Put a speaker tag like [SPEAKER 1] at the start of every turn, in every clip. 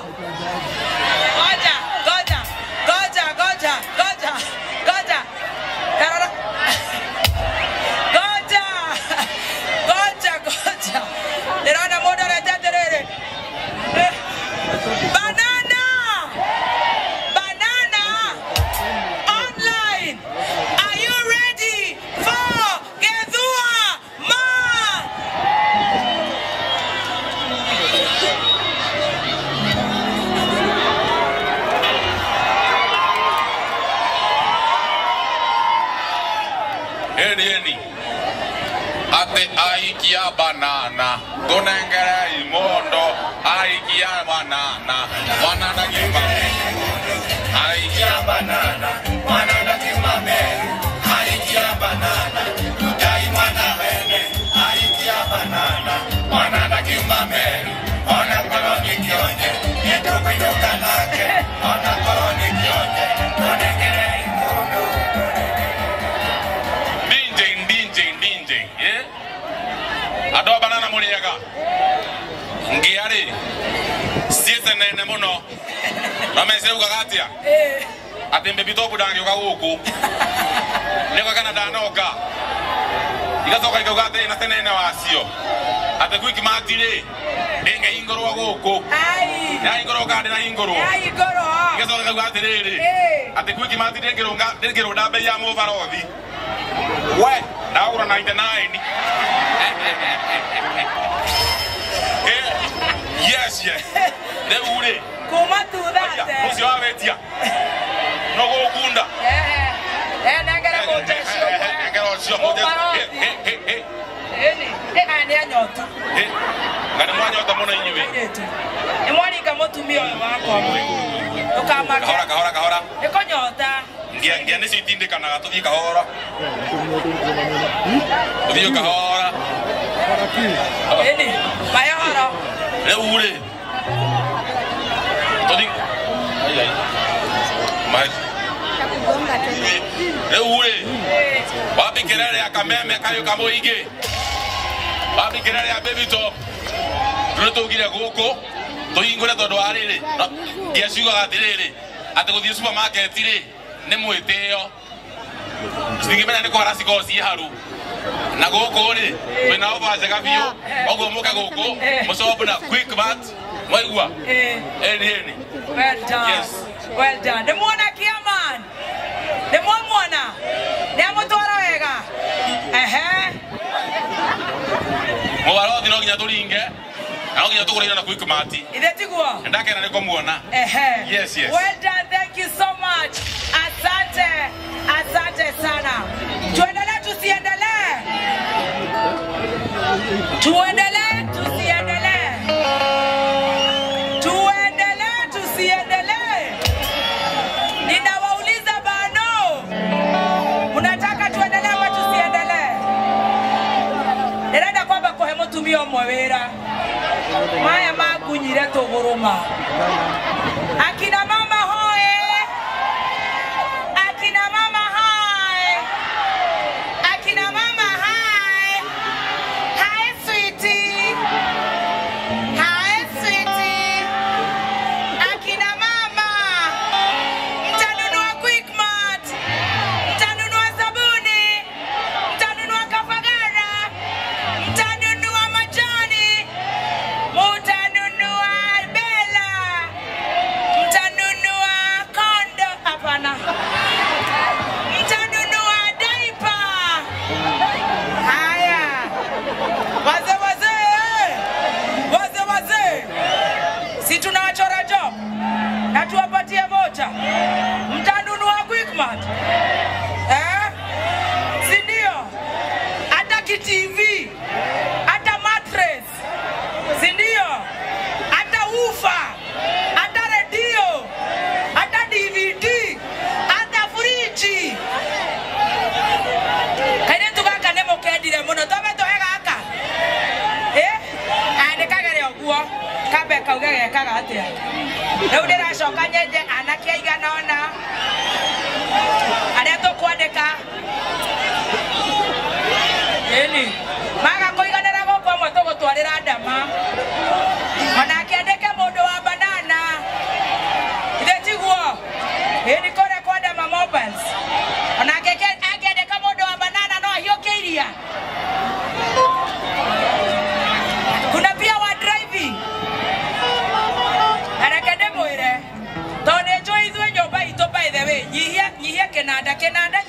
[SPEAKER 1] Ngoja, ngoja, ngoja, ngoja, ngoja, ngoja. Karara. Ngoja. Ngoja, ngoja. Ndĩrona mũndũ areta atĩrĩrĩ. Banana. Banana. Online. Are you ready for Gethua Ma?
[SPEAKER 2] Eni eni ate aikia banana tunengere imondo aikia banana banana kiuma aikia banana banana kiuma meru aikia banana dai mwana wene aikia banana banana kiuma meru ona koroni kionje yetu kuinuka nake ona koroni kionje tunengere imondo. DJ, eh? Andå a banana må rä ega ngä rä ciäte nene må no na meceugaga atä a atä mbäbi tobu ndangä å ka gå kå nä oka kana ndanoka igacoka ikauga atä na tenene wacio atä Quickmart rä ndä ngä hingå gå kå yahingå rwo kana ndä na hingå rwo igacoka ikauga atä rä rä atä Quickmart ndä ngä rå nda mbei ya må barothi we ndagå 99. Yes, yes. Rĩu rĩ
[SPEAKER 1] kuma tuthate
[SPEAKER 2] ũcio wawetia no gũkunda
[SPEAKER 1] nengere mũnje ũcio
[SPEAKER 2] nengere ũcio mũnje
[SPEAKER 1] ĩni aya nĩ anyotu
[SPEAKER 2] na nĩ mwanyota mũno inyuĩ
[SPEAKER 1] nĩ mwaringa mũtumia ũyũ wakwa ndũkamake
[SPEAKER 2] kahora kahora kahora
[SPEAKER 1] nĩ kũnyota
[SPEAKER 2] ngia ngia nĩcio itindĩkanaga tũthiĩ kahora tũthiĩ kahora
[SPEAKER 1] ĩni mayahoro
[SPEAKER 2] rĩu rĩ tũthiĩ ai ai rĩu rĩ wapi kelele ya kameme kayo kamũingĩ wapi kelele ya baby top rĩu tũgire gũkũ tũhingũre tondũ wa rĩrĩ ngia ciugaga atĩrĩrĩ atĩ gũthiĩ supermarket rĩ nĩ mwĩtĩo citingĩmenya nĩ kũhara cikoragwo ciĩ haru na gũkũ rĩ twĩna ofa njega biũ koguo mũke gũkũ mũcobu na Quickmart mwaigua ĩni ĩni.
[SPEAKER 1] Well done.
[SPEAKER 2] Yes.
[SPEAKER 1] Well done. Nĩ muona Kĩaman nĩ mwamuona nĩ amũtwara wega ehe
[SPEAKER 2] mũbarothi no nginya tũringe na no nginya tũgũre indo na Quickmart
[SPEAKER 1] ithe tiguo
[SPEAKER 2] ndakena nĩ kũmuona.
[SPEAKER 1] Ehe.
[SPEAKER 2] Yes, yes.
[SPEAKER 1] Well done, thank you so much. Asante, asante sana. Tuendelee tusiendelee? Tuendelee tusiendelee? Tuendelee tusiendelee? Ninawauliza bano, mnataka tuendelee ama tusiendelee? Ndĩrenda kwamba kũhe mũtumia ũmwe wĩra maya makunyire tũgũrũma. Akina mama hoe, akina mama hai, akina mama hai. Hi sweetie, hi sweetie. Akina mama, mtanunua Quickmart, mtanunua sabuni, mtanunua kafagara, mtanunua majani, mtanunua Bella, mtanunua kondo, hapana, mtanunua diaper. Haya, wazee wazee, wazee wazee, si tunawachora job na tuwapatie vocha, mtanunua Quickmart eh? Si ndio? Hata ki-TV, hata mattress, si ndio? Hata ufa, hata redio, hata DVD, hata friji. Kairĩtu gaka nĩ mũkendire mũno twambe tũhe gaka nĩ kagere ũguo kambe kauge gekaga atĩa rĩu ndĩracoka nyenje anake aigana ũna arĩa tũkwandĩka ĩni maga kũiganĩra gũkũ amwe tũgũtwarĩra ndama onake andĩke mũndũ wa banana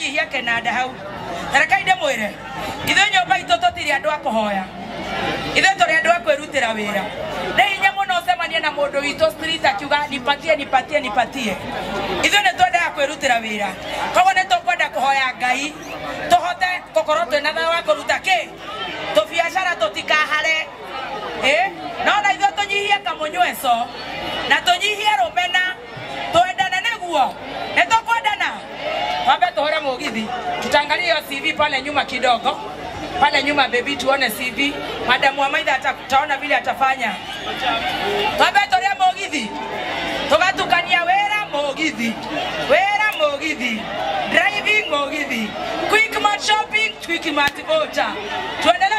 [SPEAKER 1] Tũkanyihia kĩnanda hau. Rekai ndĩmwĩre, ithuĩ nyũmba itũ tũtirĩ andũ a kũhoya, ithuĩ tũrĩ andũ a kwĩrutĩra wĩra. Nĩ hinya mũno ũcemanie na mũndũ witũ street akiuga nipatie nipatie nipatie. Ithuĩ nĩ twendaga kwĩrutĩra wĩra, koguo nĩ tũkwenda kũhoya Ngai tũhote gũkorwo twĩna thayũ wa kũruta kĩ tũbiacara tũtikahare. No na ithuĩ tũnyihie kamũnyweco na tũnyihie rũmena, twendane nĩguo nĩ tũkwendana. Twambe tũhũre mũgithi, tutaangalia hiyo CV pale nyuma kidogo, pale nyuma baby, tuone CV. Madamu wa Maitha tutaona vile atafanya. Twambe tũrĩe mũgithi, tũgatukania wĩra mũgithi, wĩra mũgithi, driving mũgithi, Quickmart shopping, Quickmart voucher. Tuendelee.